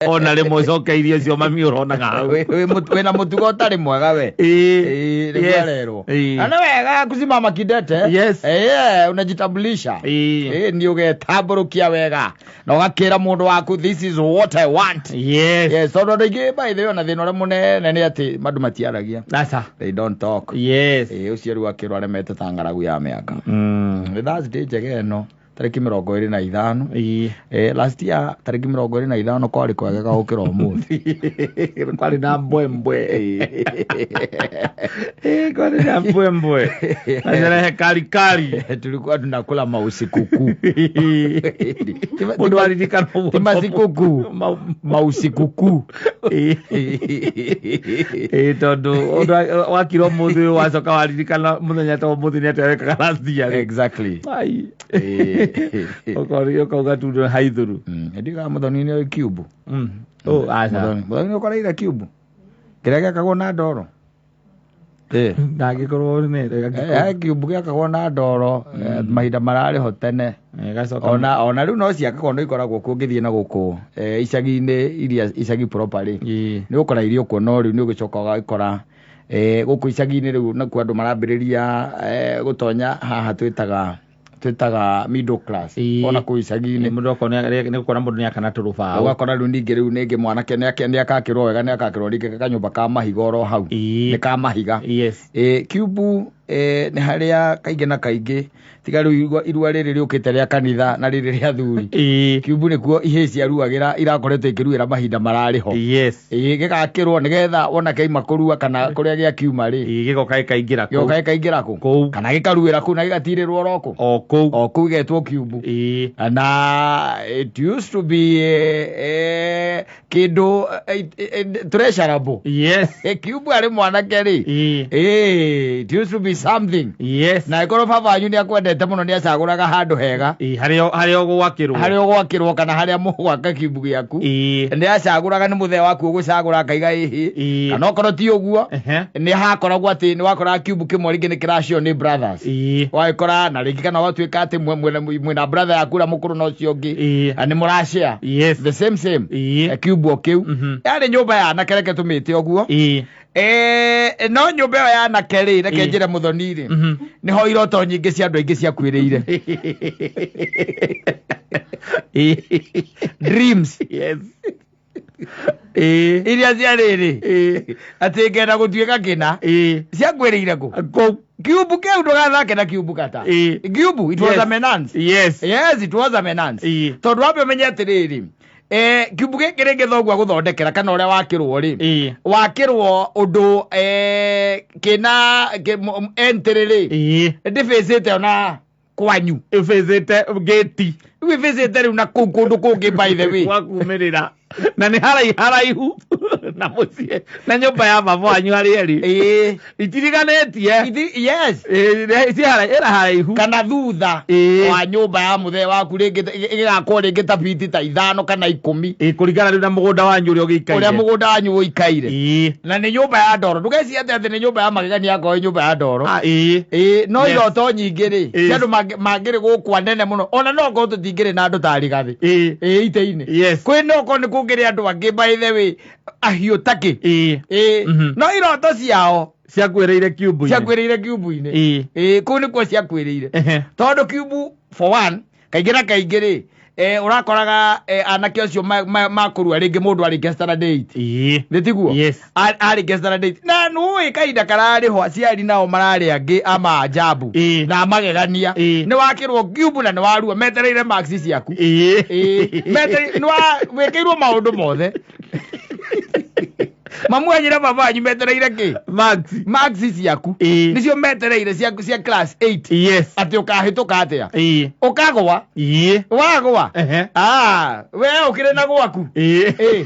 Ona rĩmwe ũcokeirie ũcio mami ũronaga hau. Wĩna mũtugo ũtarĩ mwega we. Ĩĩ. Ĩĩ, nĩguo arerwo. Na nĩ wega kusimama kidete. Eh, unajitambulisha. Ĩĩ, nĩ ũgetambũrũkia wega na ũgakĩra mũndũ waku, "This is what I want." Yes, tondũ andũ aingĩ, by the way, ona thĩna ũrĩa mũnene nĩ atĩ andũ matiaragia. Aca. They don't talk. Ĩĩ, ũcio rĩu akĩrwo aremete ta ng'aragu ya mĩaka. Nĩ Thursday njega ĩno, tarĩki 25. Eh, last year tarĩki 25 kwarĩ kwegega gũkĩra ũmũthĩ. Kwarĩ na mbwembwe. Eh, kwarĩ na mbwembwe na sherehe kali kali. Tulikuwa tunakula mausikukuu. Mũndũ aririkana ũguo. Ti masikukuu, mausikukuu. Ĩĩ, tondũ ũndũ wakira ũmũthĩ ũyũ wacoka waririkana mũthenya ta ũmũthĩ nĩ atĩa wekaga last year. Ai. Ũkauga tu nĩ haithũru. Ndiga mũthoni nĩ kiubu. Oh, aca. Mũthoni nĩ ũkoreire kiubu kĩrĩa gĩakagwo na ndoro. Ndangĩkorwo nĩ Eh, kiubu gĩakagwo na ndoro mahinda mararĩ ho tene. Gacoka. Ona rĩu no ciakagwo, no ikoragwo kuo ũngĩthiĩ na gũkũ icagi-inĩ iria icagi proper rĩ, nĩ ũgũkora irio kuo, no rĩu nĩ ũgĩcoka ũgagĩkora gũkũ icagi-inĩ rĩu nakuo andũ marambĩrĩria gũtonya haha twĩtaga middle class ona kũu icagi-inĩ. Mũndũ okorwo nĩ gũkora mũndũ nĩ akana tũrũbaũ. Ũgakora rĩu ningĩ rĩu ningĩ mwanake nĩ akakĩrwo wega, nĩ akakĩrwo rĩngĩ kanyũmba ka mahiga oro hau. Nĩ ka mahiga. Kiubu nĩ harĩa kaingĩ na kaingĩ, tiga rĩu irua rĩrĩ rĩũkĩte rĩa kanitha na rĩrĩ rĩa thuri, kiubu nĩkuo ihĩĩ ciaruagĩra, irakoretwo ikĩruĩra mahinda mararĩ ho. Ĩĩ, gĩgakĩrwo nĩgetha wona kĩaima kũrua kana kũrĩa gĩakiuma rĩ, Gĩgoka gĩkaingĩra kũu. Gĩgoka gĩkaingĩra kũ? Kũu. Kana gĩkaruĩra kũu na gĩgatirĩrwo oro kũ? O kũu. O kũu gĩgetwo kiubu. Na it used to be kĩndũ treasurable. Kiubu arĩ mwanake rĩ, it used to be something. Na ĩkorwo baba wanyu nĩ akwendete mũno, nĩ acagũraga handũ hega. Harĩa ũgwakĩrwo. Harĩa ũgwakĩrwo kana harĩa mũgwaka kiubu gĩaku, nĩ acagũraga, nĩ mũthee waku ũgũcagũra akaiga ĩhĩ, kana okorwo ti ũguo, nĩ hakoragwo atĩ nĩ wakoraga kiubu kĩmwe rĩngĩ nĩ kĩracio nĩ brothers. Wagĩkora na rĩngĩ kana watuĩka atĩ mwĩna brother yaku ũrĩa mũkũrũ na ũcio ũngĩ, na nĩ mũrashare the same same kiubu o kĩu. Yarĩ nyũmba ya anake, reke tũmĩte ũguo. No nyũmba ĩyo ya anake rĩ, reke njĩre mũthoni rĩ, nĩho iroto nyingĩ cia andũ aingĩ ciakuĩrĩire, dreams iria ciarĩrĩ atĩ ngenda gũtuĩka kĩna, ciakuĩrĩire kũ? Kũu. Kiubu kĩu. Ndũgathake na kiubu kata kiubu. It was a menace. Yes, it was a menace. Tondũ wambe ũmenye atĩrĩrĩ, kiubu gĩkĩ rĩngĩ thoguo agũthondekera kana ũrĩa wakĩrwo rĩ, wakĩrwo ũndũ kĩna entry rĩ, ndĩbĩcĩte ona kwanyu. Ĩbĩcĩte gĩti. Rĩu ĩbĩcĩte rĩu na kũu kũndũ kũngĩ, by the way. Gwakumĩrĩra na nĩ haraihu na mũciĩ na nyũmba ya baba wanyu harĩa ĩrĩ. Itiriganĩtie. Ĩra haraihu. Kana thutha wa nyũmba ya mũthee waku rĩngĩ ĩgakwo rĩngĩ ta biti ta 5 kana 10. Kũringana rĩu na mũgũnda wanyu ũrĩa ũgĩikaire. Ũrĩa mũgũnda wanyu ũikaire. Na nĩ nyũmba ya ndoro, ndũgecirie atĩ nĩ nyũmba ya magegania akorwo ĩ nyũmba ya ndoro. Ĩĩ, no iroto nyingĩ rĩ, cia andũ mangĩrĩ gũkwa nene mũno, ona no korwo tũtingĩrĩ na andũ ta Rigathĩ ĩĩ ite-inĩ kwĩ, no korwo nĩ kũngĩrĩ andũ angĩ, by the way, ahiũ takĩ. Ĩĩ, no iroto ciao ciakuĩrĩire kiumbu-inĩ. Ciakuĩrĩire kiumbu-inĩ. Ĩĩ, kũu nĩkuo ciakuĩrĩire, tondũ kiumbu for one, kaingĩ na kaingĩ rĩ, ũrakoraga anake acio makũrua rĩngĩ mũndũ arĩkia standard 8. Nĩ tiguo? Arĩkia standard 8 na nũĩ kahinda kararĩ ho, aciari nao mararĩ angĩ a maajabu na amagegania. Nĩ wakĩrwo kiumbu na nĩ warua, metereire marks ciaku. Ĩĩ, nĩ wĩkĩirwo maũndũ mothe. Mamu wanyu na baba wanyu metereire kĩ? Marks. Marks ciaku. Nĩcio metereire cia class 8. Atĩ ũkahĩtũka atĩa, ũkagwa. Wagwa, ah, we ũkĩrĩ na gwaku. Ĩĩ.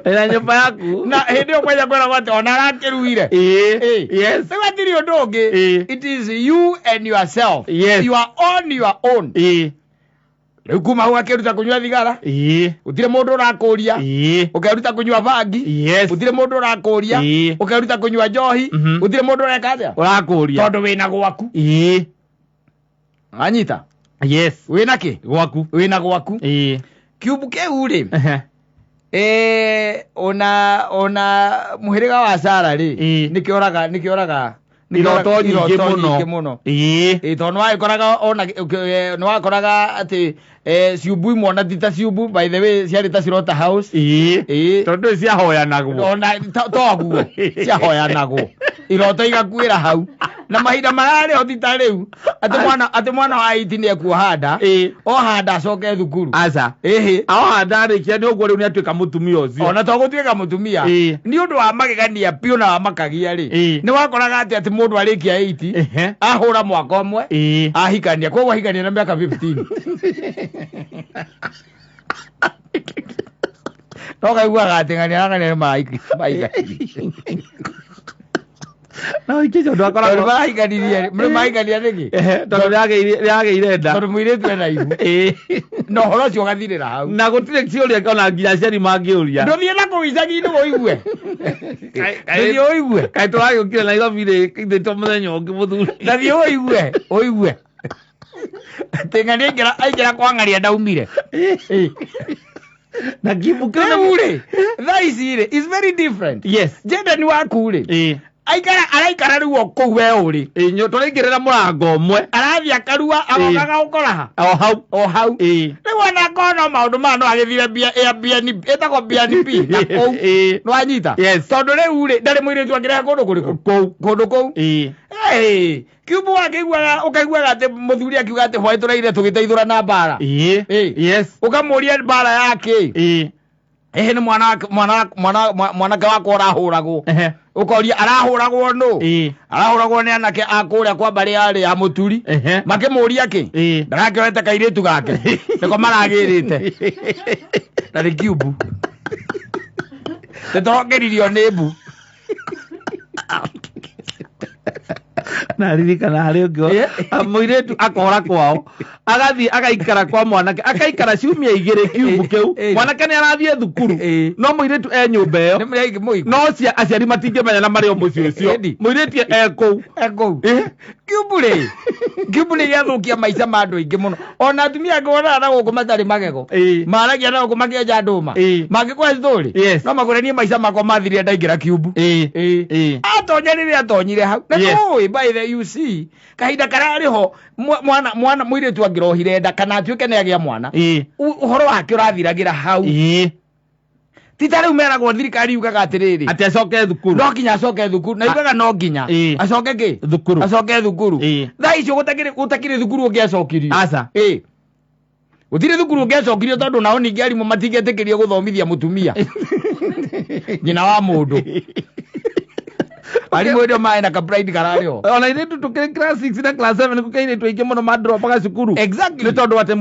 Na nyũmba yaku. Na hĩndĩ ĩyo kwanja kwĩragwo atĩ ona arakĩruire. Rĩu hatirĩ ũndũ ũngĩ. It is you and yourself. You are on your own. Rĩu kuma hau akĩruta kũnyua thigara, gũtirĩ mũndũ ũrakũria. Ũkeruta kũnyua bangi, gũtirĩ mũndũ ũrakũria. Ũkeruta kũnyua njohi, gũtirĩ mũndũ ũreka atĩa? Ũrakũria. Tondũ wĩna gwaku. Anyita. Yes. Wĩna kĩ? Gwaku. Wĩna gwaku. Ĩĩ. Kiumbu kĩu rĩ, Ehe. Ona mũhĩrĩga wa Sara rĩ, Ĩĩ. nĩkĩoraga Iroto nyingĩ iroto mũno. nyingĩ mũno. Ĩĩ. Ĩĩ, tondũ nĩwagĩkoraga ona nĩwakoraga atĩ ciumbu imwe ona ti ta ciumbu, by the way, ciarĩ ta slaughter house. Ĩĩ. Ĩĩ. Tondũ ciahoyanagwo. Ona toguo ciahoyanagwo, iroto igakuĩra hau, na mahinda mararĩ ho ti ta rĩu atĩ mwana wa iti nĩ ekuoha nda, Ĩĩ. oha nda acoke thukuru. Aca. Ĩhĩ. Aoha ndarĩkia nĩ ũguo rĩu nĩ atuĩka mũtumia ũcio. Ona to gũtuĩka mũtumia, Ĩĩ. nĩ ũndũ wa magegania biũ na wa makagia rĩ, Ĩĩ. nĩ wakoraga atĩ mũndũ arĩkia 8, Ehe. ahũra mwaka ũmwe, Ĩĩ. ahikania, koguo ahikania na mĩaka 15, no kaiguaga atĩ ng'ania na ng'ania nĩ maraikanirie. No ikĩcio ũndũ Tondũ akoragwo. marahikanirie nĩ mahikania nĩkĩ? Ehe, tondũ nĩagĩire nda. Tondũ mũirĩtu ena ihu. Ĩĩ. Na ũhoro ũcio ũgathirĩra hau. Na gũtirĩ ciũria ona nginya aciari mangĩũria. Ndũthiĩ na kũu icagi-inĩ ũigue, ndũthiĩ ũigue. Kaĩ tũragĩũkire Nairobi rĩ, ithĩtwo mũthenya ũngĩ mũthuri. Ndathiĩ ũigue, ũigue atĩ ng'ania aingĩra kwa ng'ania ndaumire. Ĩĩ. Na kiumbu kĩu Rĩu rĩ, thaa ici rĩ is very different. Yes. Jendani waku rĩ, Ĩĩ. aikara araikara rĩu o kũu we ũrĩ. Ĩĩ, tũraingĩrĩra mũrango ũmwe. Arathiĩ akarua, agokaga gũkora ha? O hau. O hau. Ĩĩ. Rĩu ona akorwo no maũndũ maya no agĩthire Airbnb, ĩtagwo BNB na kũu. Ĩĩ. Nĩwanyita? Yes. Tondũ rĩu rĩ, ndarĩ mũirĩtu angĩrehe kũndũ kũrĩkũ? Kũu. Kũndũ kũu. Ĩĩ. Hey, kiumbu wakĩiguaga, ũkaiguaga atĩ mũthuri akiuga atĩ hwaĩ tũraire tũgĩteithũra na mbara. Ĩĩ. Ĩĩ. Yes. Ũkamũria mbara yake. Ĩĩ. Ĩhĩ, nĩ mwanake wakwa ũrahũragwo. Ehe. Ũkoria arahũragwo nũ? Ĩĩ. Arahũragwo nĩ anake a kũrĩa kwa mbarĩ yarĩ ya mũturi. Ehe. Makĩmũria kĩ? Ĩĩ. Ndarakĩoete kairĩtu gake. Nĩko maragĩrĩte. Na nĩ kiumbu. Nĩtũrongeririo nĩ mbu. Na ririkana harĩ ũngĩ mũirĩtu akora kwao, agathiĩ agaikara kwa mwanake, akaikara ciumia 2 kiumbu kĩu. Mwanake nĩ arathiĩ thukuru, no mũirĩtu e nyũmba ĩyo. Nĩ mũrĩa mũiko. No aciari matingĩmenya na marĩ o mũciĩ ũcio. Ĩni. Mũirĩtu e kũu. E kũu. Ĩ. Kiumbu rĩ, kiumbu nĩ gĩathũkia maica ma andũ aingĩ mũno. Ona atumia angĩ wonaga na gũkũ matarĩ magego. Ĩ. Maragia na gũkũ makĩenja ndũma. Ĩ. Mangĩkũhe story. Yes. No makwĩre niĩ maica makwa mathirire ndaingĩra kiumbu. Ĩ. Ĩ. Ĩ. Atonya rĩrĩa atonyire hau. Na Yes. nĩũĩ, by the you see, kahinda kararĩ ho, mwana mũirĩtu angĩrohire nda kana atuĩke nĩ agĩa mwana, Ĩ. ũhoro wake ũrathiragĩra hau. Ĩ. Ti ta rĩu meragwo thirikari yugaga atĩrĩrĩ, Atĩ acoke thukuru. No nginya acoke thukuru, na yugaga no nginya Ĩ. acoke kĩ? Thukuru. Acoke thukuru. Ĩ. Thaa icio gũtakĩrĩ thukuru ũngĩacokirio. Aca. Ĩ. Gũtirĩ thukuru ũngĩacokirio, tondũ nao ningĩ arimũ matingĩtĩkĩrio gũthomithia mũtumia nyina wa mũndũ. Arimũ ĩrĩa maĩ na kapride kararĩ ho. Ona irĩtu tũkĩrĩ class 6 na class 7 gũkĩ airĩtu aingĩ mũno mandropaga cukuru. Exactly. Nĩ tondũ atĩ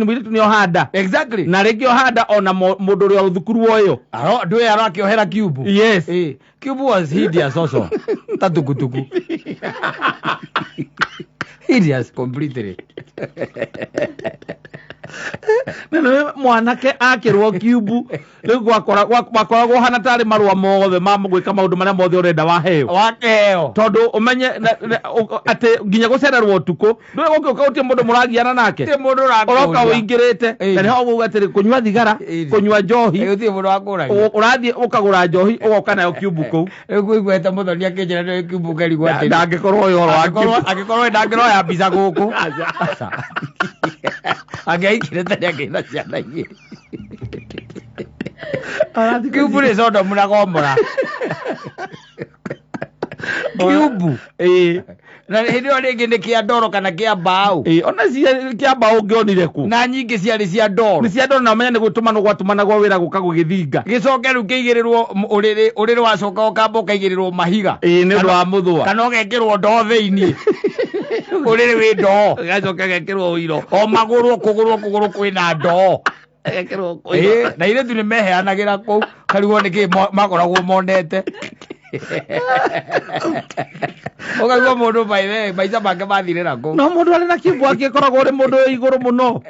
mũirĩtu nĩ oha nda. Exactly. Na rĩngĩ oha nda ona mũndũ ũrĩa thukuru ũyũ. Aro ndũĩ arakĩohera kiumbu. Yes. Ĩ, kiumbu was hideous also. Ta tukutuku. Hideous completely. Na nĩwe mwanake akĩrwo kiumbu rĩu gwakoragwo hana tarĩ marũa mothe ma gwĩka maũndũ marĩa mothe ũrenda waheo. Wakeo. Tondũ ũmenye atĩ nginya gũcererwo ũtukũ ndũĩ gũkĩũka gũtirĩ mũndũ mũragiana nake. Gũtirĩ mũndũ ũrakũria. Ũroka ũingĩrĩte. Ĩĩ. Na nĩho ũguo atĩrĩ kũnyua thigara, Ĩĩ. kũnyua njohi. Ĩĩ, gũtirĩ mũndũ wakũragia. Ũrathiĩ ũkagũra njohi ũgoka nayo kiumbu kũu. Rĩu kũiguĩte mũthoni akĩnjĩra nĩ kiumbu ngarigwo atĩrĩ. Ndangĩkorwo ũyũ ũhoro wa kiumbu. Angĩkorwo ndangĩroya mbica gũkũ. Aca. Aca. Angĩaikire tene akĩna ciana igĩrĩ. Kiumbu nĩ Sodom na Gomora. Kiumbu. Ĩĩ. Na hĩndĩ ĩyo rĩngĩ nĩ kĩa ndoro kana kĩa mbaũ. Ĩĩ, ona kĩa mbaũ ũngĩonire kũ? Na nyingĩ ciarĩ cia ndoro. Nĩ cia ndoro, na ũmenye nĩ gũtũmanwo gwatũmanagwo wĩra gũka gũgĩthinga. Gĩcoke rĩu kĩigĩrĩrwo ũrĩrĩ, ũrĩrĩ wacoka ũkamba ũkaigĩrĩrwo mahiga. Ĩĩ, nĩ ũndũ wa mũthũa. Kana ũgekĩrwo ndoo thĩiniĩ. Ũrĩrĩ wĩ ndoo. Gacoka gekĩrwo ũiro. O magũrũ, kũgũrũ, kũgũrũ kwĩna ndoo. Gekĩrwo ũiro. Ĩĩ, na airĩtu nĩ meheanagĩra kũu, karigwo nĩ kĩ makoragwo monete. Ũkaigua mũndũ by the way, maica make mathirĩra kũu. No mũndũ arĩ na kiumbu angĩkoragwo ũrĩ mũndũ wĩ igũrũ mũno.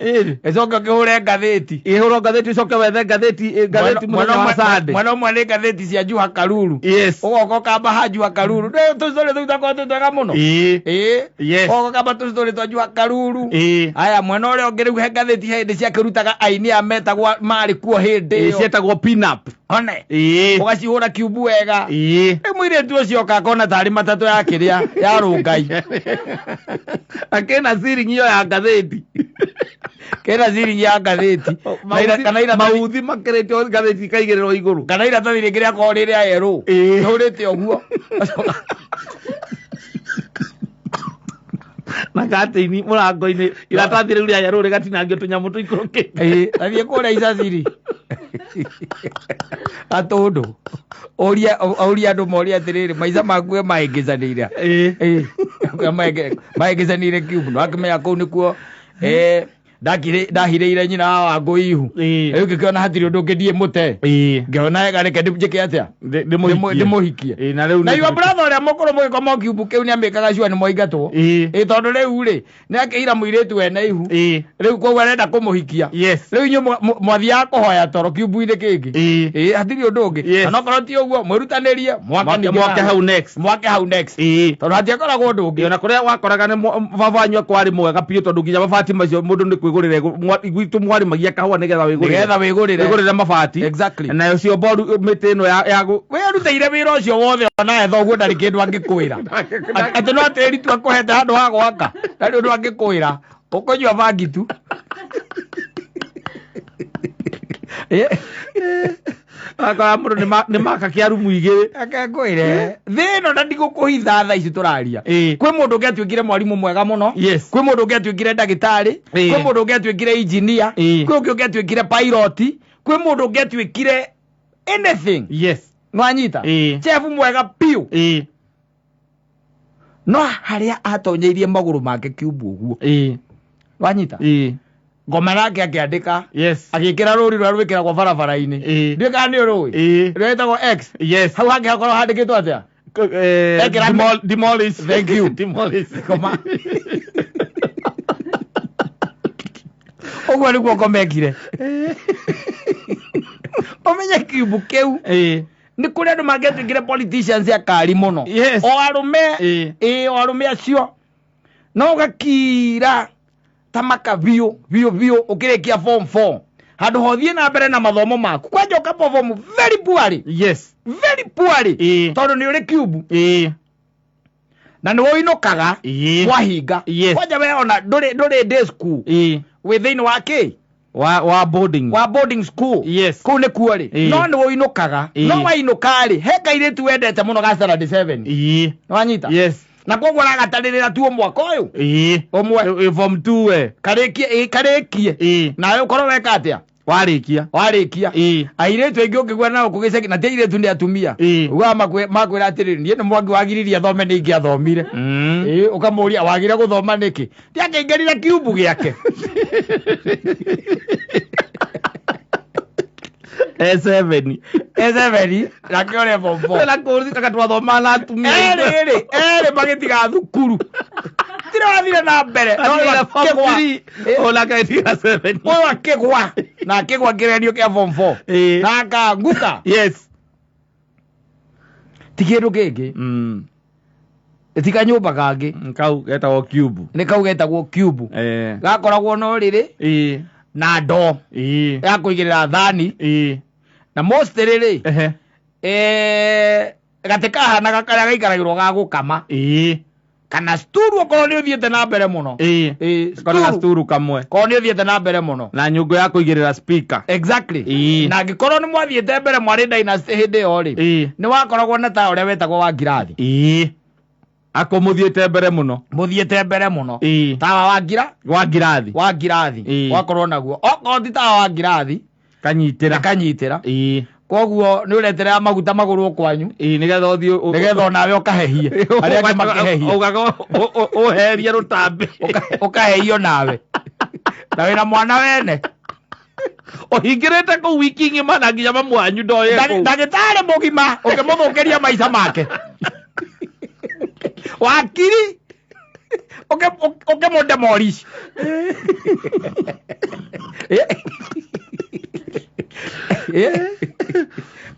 Ĩĩ. Ĩcoke ũkĩhũre ngathĩti. Ĩhũrwo ngathĩti ũcoke wethe ngathĩti ngathĩti mũthenya wa Sunday. Mwena ũmwe nĩ ngathĩti cia Juha Karuru. Yes. Ũgoka ũkamba ha Juha Karuru. Nĩ tũcitũrĩ tũu twakorwo twĩ twega mũno. Ĩĩ. Ĩĩ. Yes. Ũgoka ũkamba tũcitũrĩ twa Juha Karuru. Ĩĩ. Aya mwena ũrĩa ũngĩ rĩu he ngathĩti he hĩndĩ ciakĩrutaga aini aya metagwo marĩ kuo hĩndĩ Ĩĩ ĩyo. cietagwo pin up. One. Ĩĩ. Ũgacihũra kiumbu wega. Ĩĩ. Rĩu mũirĩtu ũcio oka akona tarĩ matatũ ya kĩrĩa ya rũngai. Akĩna ciringi ĩyo ya ngathĩti. Kĩna ciringi ya ngathĩti. Na ira- kana iratathi Mauthi makĩrĩtio ngathĩti ikaigĩrĩrwo igũrũ. kana iratathi rĩngĩ rĩakorwo rĩ rĩa yerũ. Ĩĩ. Hũrĩte ũguo. Na katĩini mũrango-inĩ iratathi rĩu rĩa yerũ rĩgatinangio tũnyamũ tũikũrũkĩte. Ĩĩ, tathiĩ kũrĩa icaciri. Gatũndũ. Ũrie ũrie andũ morie atĩrĩrĩ maica maku we mahĩngĩcanĩire. Ĩĩ. Ĩĩ. Mahĩngĩcanĩire kiumbu. Nĩwakĩmenya kũu nĩkuo eh, ndahirĩire nyina wa Wangũi ihu. Ĩĩ. Rĩu ngĩkĩona hatirĩ ũndũ ũngĩ ndiĩ mũte. Ĩĩ. Ngĩona wega reke njĩke atĩa? Ndĩmũhikie. Ndĩmũhikie. Ĩĩ na rĩu Na your brother ũrĩa mũkũrũ mũgĩkoma o kiumbu kĩu nĩamĩkaga sure nĩmwaingatwo. Ĩĩ. Ĩĩ tondũ rĩu rĩ nĩakĩira mũirĩtu wene ihu. Ĩĩ. Rĩu koguo arenda kũmũhikia. Yes. Rĩu inyuĩ mwathiaga kũhoya toro kiumbu-inĩ kĩngĩ. Ĩĩ. Ĩĩ hatirĩ ũndũ ũngĩ. Yes. Na okorwo ti ũguo mwĩrutanĩrie mwake ningĩ Mwake hau next. Mwake hau next. Ĩĩ. Tondũ hatiakoragwo ũndũ ũngĩ. Ona kũrĩa wakoraga nĩ baba wanyu akwarĩ mwega biũ tondũ nginya mabati macio mũndũ nĩ kwĩgũrĩra gwitũ mwarĩmagia kahũa nĩgetha wĩgũrĩre. Nĩgetha wĩgũrĩre. Wĩgũrĩre mabati. Exactly. Nayo cio mboru mĩtĩ ĩno ya Wĩrutĩire wĩra ũcio wothe onawe thoguo ndarĩ kĩndũ angĩkwĩra. Atĩ no tĩri tu akũhete handũ ha gwaka. Ndarĩ ũndũ angĩkwĩra. Ũkũnyua bangi tu. Ĩ. Wakora mũndũ nĩ maka kĩa rumu igĩrĩ. Reke ngwĩre thĩ ĩno na ndigũkũhitha thaa ici tũraria. Ĩĩ. Kwĩ mũndũ ũngĩ atuĩkire mwarimũ mwega mũno. Yes. Kwĩ mũndũ ũngĩ atuĩkire ndagĩtarĩ. Ĩĩ. Kwĩ mũndũ ũngĩ atuĩkire engineer. Ĩĩ. Kwĩ ũngĩ ũngĩ atuĩkire pilot. Kwĩ mũndũ ũngĩ atuĩkire anything. Yes. Nĩwanyita? Ĩĩ. Chef mwega biũ. Ĩĩ. No harĩa atonyeirie magũrũ make kiumbu ũguo. Ĩĩ. Wanyita? Ĩĩ. Ngoma nake akĩandĩka. Yes. Agĩkĩra rũri rũrĩa rwĩkĩragwo barabara-inĩ. Ĩĩ. Ndiũĩ kana nĩ ũrũĩ. Ĩĩ. Rũrĩa rwĩtagwo X. Yes. Hau hangĩ hakorwo handĩkĩtwo atĩa? Ekĩra Demolish. Thank you. Demolish. Ngoma. Ũguo nĩguo ngoma ekire. Ũmenye kiumbu kĩu Ĩĩ. nĩ kũrĩ andũ mangĩatuĩkire politicians akari mũno. Yes. O arũme. Ĩĩ. Ĩĩ o arũme acio. No ũgakira ta maka biũ biũ biũ ũkĩrĩkia form 4. Handũ ha ũthiĩ na mbere na mathomo maku. Kwanja ũka perform very poorly. Yes. Very poorly. Ĩĩ. Tondũ nĩ ũrĩ kiumbu. Ĩĩ. Na nĩ ũinũkaga Ĩĩ. mwahinga. Yes. Kwanja we ona ndũrĩ day school. Ĩĩ. Wĩ thĩinĩ wa kĩ? Wa boarding. Wa boarding school. Yes. Kũu nĩkuo rĩ. Ĩĩ. No nĩ ũinũkaga. Ĩĩ. No wainũka rĩ, he kairĩtu wendete mũno ga standard 7. Ĩĩ. Nĩwanyita? Yes. Na koguo aragatarĩrĩra tu mwaka ũyũ. Ĩĩ. Ũmwe. Ĩ form 2 we. Karĩkie ĩĩ karĩkie. Ĩĩ. Nawe ũkorwo weka atĩa? Warĩkia. Warĩkia. Ĩĩ. Airĩtu aingĩ ũngĩgua nao kũ gĩcagi na ti airĩtu nĩ atumia. Ĩĩ. Ugaga makwĩra atĩrĩrĩ niĩ nĩ mwangi wagiririe athome nĩ ingĩathomire. Ĩĩ ũkamũria wagire gũthoma nĩkĩ? Ti akĩingĩrire kiumbu gĩake. E7. E7 nake ũrĩa form 4. Na kũrĩ kaka twathoma na atumia. Erĩ rĩ, erĩ magĩtiga thukuru. Tirĩ wathire na mbere. No ũyũ Atigire form akĩgwa. 3. Ona kaitigire 7. Ũyũ akĩgwa. Na akĩgwa kĩgerio kĩa form 4. Ĩĩ. Na akanguka. Yes. Ti kĩndũ kĩngĩ. Ti kanyũmba kangĩ. Kau getagwo cube. Nĩ kau getagwo cube. Eh. Gakoragwo na ũrĩrĩ Ĩĩ. na ndoo Ĩĩ. ya kũigĩrĩra thani. Ĩĩ. Na mostly rĩ, Ehe. gatĩ kahanaga karĩa gaikaragĩrwo ga gũkama. Ĩĩ. Kana sturu okorwo nĩ ũthiĩte na mbere mũno. Ĩĩ. Ĩĩ, Kona sturu. sturu kamwe. Korwo nĩ ũthiĩte na mbere mũno. Na nyũngũ ya kũigĩrĩra speaker. Exactly. Ĩĩ. Na angĩkorwo nĩ mwathiĩte mbere mwarĩ dynasty hĩndĩ ĩyo rĩ, Ĩĩ. nĩ wakoragwo na tawa ũrĩa wetagwo wa ngirathi. Ĩĩ. Ako mũthiĩte mbere mũno. Mũthiĩte mbere mũno. Ĩĩ. Tawa wa ngira Wa ngirathi. wa ngirathi. Ĩĩ. Wakorwo naguo. Okorwo ti tawa wa ngirathi, Kanyitĩra. kanyitĩra. Ĩĩ. Koguo nĩ ũreterera maguta magũrwo kwanyu. Ĩĩ nĩgetha ũthiĩ Nĩgetha onawe ũkahehie. Arĩa angĩ makĩhehie. Ugaga ũherie rũtambi. Ũkahehio nawe. Na wĩna mwana wene. Ũhingĩrĩte kũu wiki ng'ima na nginya mamu wanyu ndoye kũu. Ndagĩtarĩ mũgima ũkĩmũthũkĩria maica make. Wakiri ũkĩmũ demolish.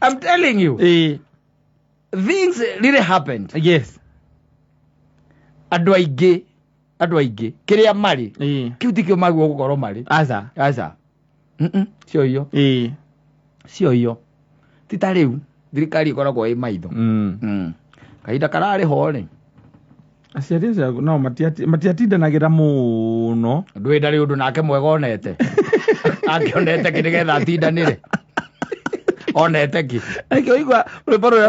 I'm telling you, things really happened. Yes. Andũ aingĩ kĩrĩa marĩ kĩu tikĩo magĩrĩirwo gũkorwo marĩ. Aca. Aca. Cio iyo. Cio iyo. Ti ta rĩu thirikari ĩkoragwo ĩ maitho. Kahinda kararĩ ho rĩ. Aciari acio no matiatindanagĩra mũno. Ndũĩ ndarĩ ũndũ nake mwega onete. Angĩonete kĩ nĩgetha atindanĩre. Onete kĩ. Nĩkĩo ũigua rwĩmbo rũrĩa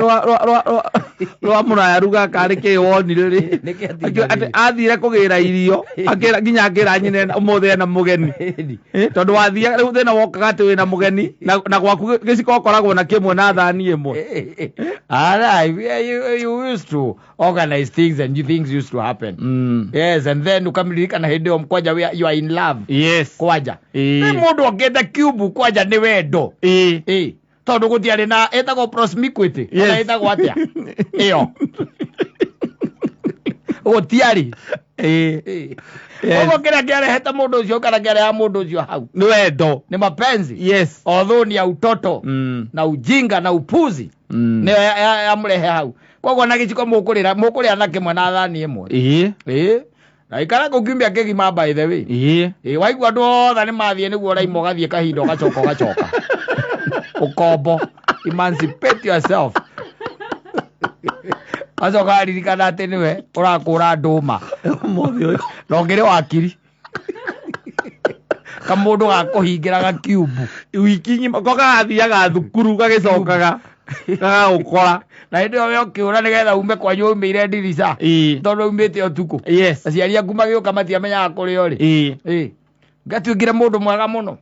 rwa mũraya ruga karĩ kĩ wonire rĩ. Nĩkĩ Athire kũgĩra irio akĩra nginya akĩra nyina ũmũthĩ ena mũgeni. Tondũ wathiaga rĩu thĩna wokaga atĩ wĩna mũgeni na gwaku gĩciko ũkoragwo na kĩmwe na thani ĩmwe. All right, you used to organize things and things used to happen. Yes, and then ukamririkana hĩndĩ ĩyo kwanja you are in love. Yes. Kwanja. Nĩ mũndũ okĩte cube kwanja nĩ wendo. Tondũ gũtiarĩ na ĩtagwo promiscuity. Ona ĩtagwo atĩa? Ĩyo. Gũtiarĩ. Ũguo kĩrĩa kĩarehete mũndũ ũcio kana kĩareha mũndũ ũcio hau nĩ wendo. Nĩ mapenzi. Yes. Although ni ya utoto na ujinga na upuzi. Nĩyo yamũrehe hau. Koguo na gĩciko mũkũrĩa na kĩmwe na thani ĩmwe. Na ikara kũu kiumia kĩgima by the way. Waigua andũ othe nĩ mathiĩ nĩguo ũraima ũgathiĩ kahinda ũgacoka ũgacoka. Ukombo. Emancipate yourself. Acoka aririkana atĩ nĩwe ũrakũra ndũma. Ũmũthĩ ũyũ. Na ũngĩrĩ wakiri. Kamũndũ gakũhingĩra gakiumbu. Wiki ng'ima ko kagathiaga thukuru gagĩcokaga gagagũkora. Na hĩndĩ ĩyo we ũkĩũra nĩgetha ume kwanyu umĩire ndirica. Tondũ umĩte ũtukũ. Yes. Aciari aku magĩũka matiamenyaga kũrĩa ũrĩ. Ngatuĩkire mũndũ mwega mũno.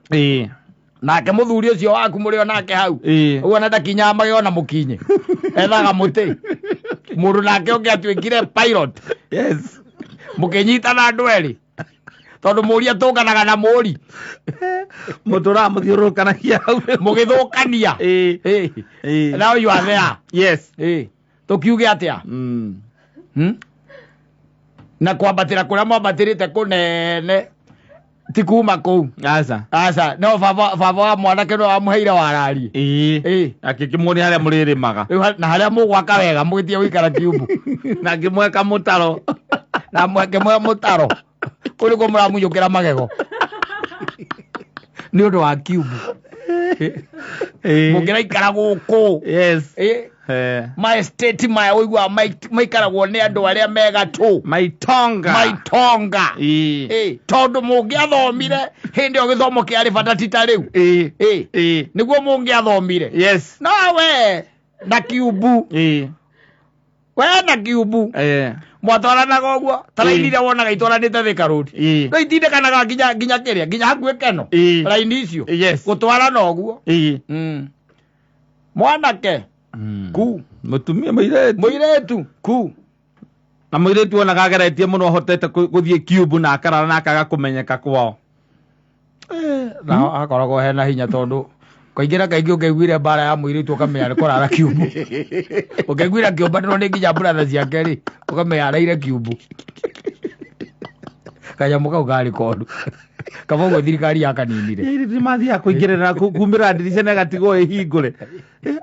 Nake mũthuri ũcio waku mũrĩ o nake hau. Ũguo na ndakinyaga magego na mũkinye. Ethaga mũtĩ. Mũndũ nake ũngĩ atuĩkire pilot. Yes. Mũkĩnyitana andũ erĩ. Tondũ mũri atũnganaga na mũri. Mũtũraga mũthiũrũrũkanagia hau. Mũgĩthũkania. Now you are there. Yes. Tũkiuge atĩa? Na kwambatĩra kũrĩa mwambatĩrĩte kũnene. Ti kuma kũu. Aca. Aca. No baba wa mwanake no wamũheire warari. Akĩkĩmuonia harĩa mũrĩrĩmaga. Na harĩa mũgwaka wega mũgĩtige gũikara kiumbu. Na ngĩmweka mũtaro. Na ngĩmwe mũtaro. Kũu nĩkuo mũramunyũkĩra magego. Nĩ ũndũ wa kiumbu. Mũngĩraikara gũkũ. Yes. My estate maya ũiguaga maikaragwo nĩ andũ arĩa megatũ. Maitonga. Maitonga. Tondũ mũngĩathomire hĩndĩ ĩyo gĩthomo kĩarĩ bata ti ta rĩu. Nĩguo mũngĩathomire. Yes. No we na kiumbu. We na kiumbu. Mwatwaranaga ũguo ta raini iria wonaga itwaranĩte Thika Road. No itindĩkanaga nginya kĩrĩa nginya hakuhĩ Keno. Raini icio. Yes. Gũtwarana ũguo. Mwanake. Ku. Mũtumia mũirĩtu. Mũirĩtu. Ku. Na mũirĩtu onaga ageretie mũno ahotete gũthiĩ kiumbu na akarara na akaga kũmenyeka kwao. Na akoragwo hena hinya tondũ kaingĩ na kaingĩ ũngĩaiguire mbara ya mũirĩtu ũkamenya nĩ kũrara kiumbu. Ũngĩaiguire akĩũmbanĩrwo nĩ nginya brother ciake rĩ, ũkamenya araire kiumbu. Kanyamũ kau karĩ koru. Kaba ũguo thirikari yakaninire. Nĩ mathiaga kũingĩrĩra kumĩra ndirica na ĩgatigwo ĩhingũre.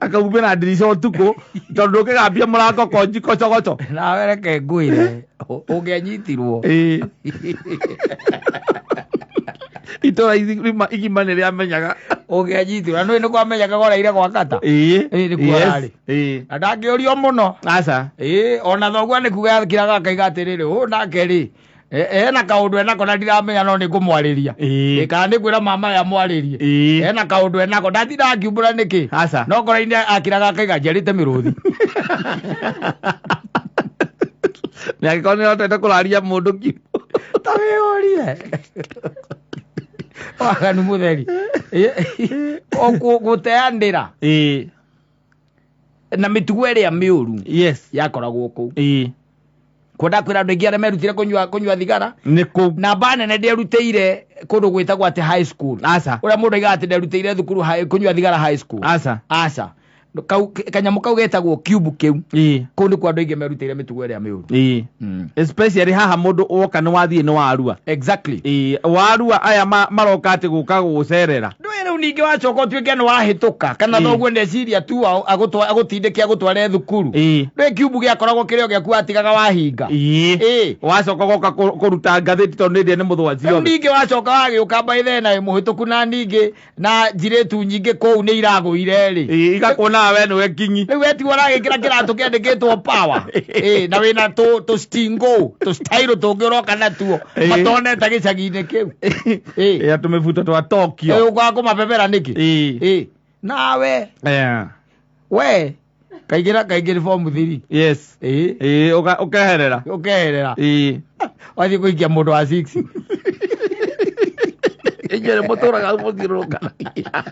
Akaumĩra ndirica ũtukũ tondũ ndũngĩgambia mũrango konji kocogoco. Nawe reke ngwĩre ũngĩanyitirwo. Itũra igima nĩ rĩamenyaga. Ũngĩanyitirwo na nĩũĩ nĩ kwamenyaga ũraire gwa kata. Nĩkuo ararĩ. Na ndangĩũrio mũno. Aca. Ona thoguo nĩ kuga akiraga akaiga atĩrĩrĩ, ũyũ nake rĩ ena kaũndũ enako na ndiramenya no nĩngũmwarĩria. Kana nĩngwĩra mama ya mwarĩrie. Ena kaũndũ enako ndatindaga ngiumbũra nĩkĩ. Aca. No ngoro-inĩ akiraga akaiga njiarĩte mĩrũthi. Na angĩkorwo nĩahotete kũraria mũndũ kiumbu. Ta wĩyũrie. Waganu mũtheri. Gũteanĩra. Na mĩtugo ĩrĩa mĩũru. Yes. Yakoragwo kũu. Kwenda kwĩra andũ aingĩ arĩa merutire kũnyua thigara. Nĩ kũu. Namba nene ndĩerutĩire kũndũ gwĩtagwo atĩ high school. Aca. Ũrĩa mũndũ aigaga atĩ nderutĩire thukuru kũnyua thigara high school. Aca. Aca. Kau kanyamũ kau getagwo cube kĩu, kũu nĩkuo andũ aingĩ merutĩire mĩtugo ĩrĩa mĩũru. Especially haha mũndũ woka nĩ wathiĩ nĩ warua. Warua aya maroka atĩ gũka gũgũcerera. Ndũĩ rĩu ningĩ wacoka ũtuĩke nĩ wahĩtũka kana thoguo ndeciria tu agũtindĩke agũtware thukuru. Ndũĩ kiumbu gĩakoragwo kĩrĩ o gĩaku watigaga wahinga. Wacoka goka kũruta ngathĩti tondũ nĩ ndĩa nĩ mũthwa Rĩu ciothe. ningĩ wacoka wagĩũka by then wĩ mũhĩtũku na ningĩ na njirĩtu nyingĩ kũu nĩ iragũire rĩ. Igakuona we nĩwe kinyi. Rĩu wetigwo ũragĩkĩra kĩratũ kĩandĩkĩtwo power. Na wĩna tũ tũ stingo tũ style tũngĩ ũroka natuo matonete gĩcagi-inĩ kĩu. Ya tũmĩbuto twa Tokyo. Ũkaga kũmabebera nĩkĩ? Nawe we kaingĩra kaingĩ form 3. Ũkeherera. Ũkeherera. Wathiĩ kũhikia mũndũ wa 6. Inyuĩ nĩ mũtũraga mũthiũrũrũkanagia.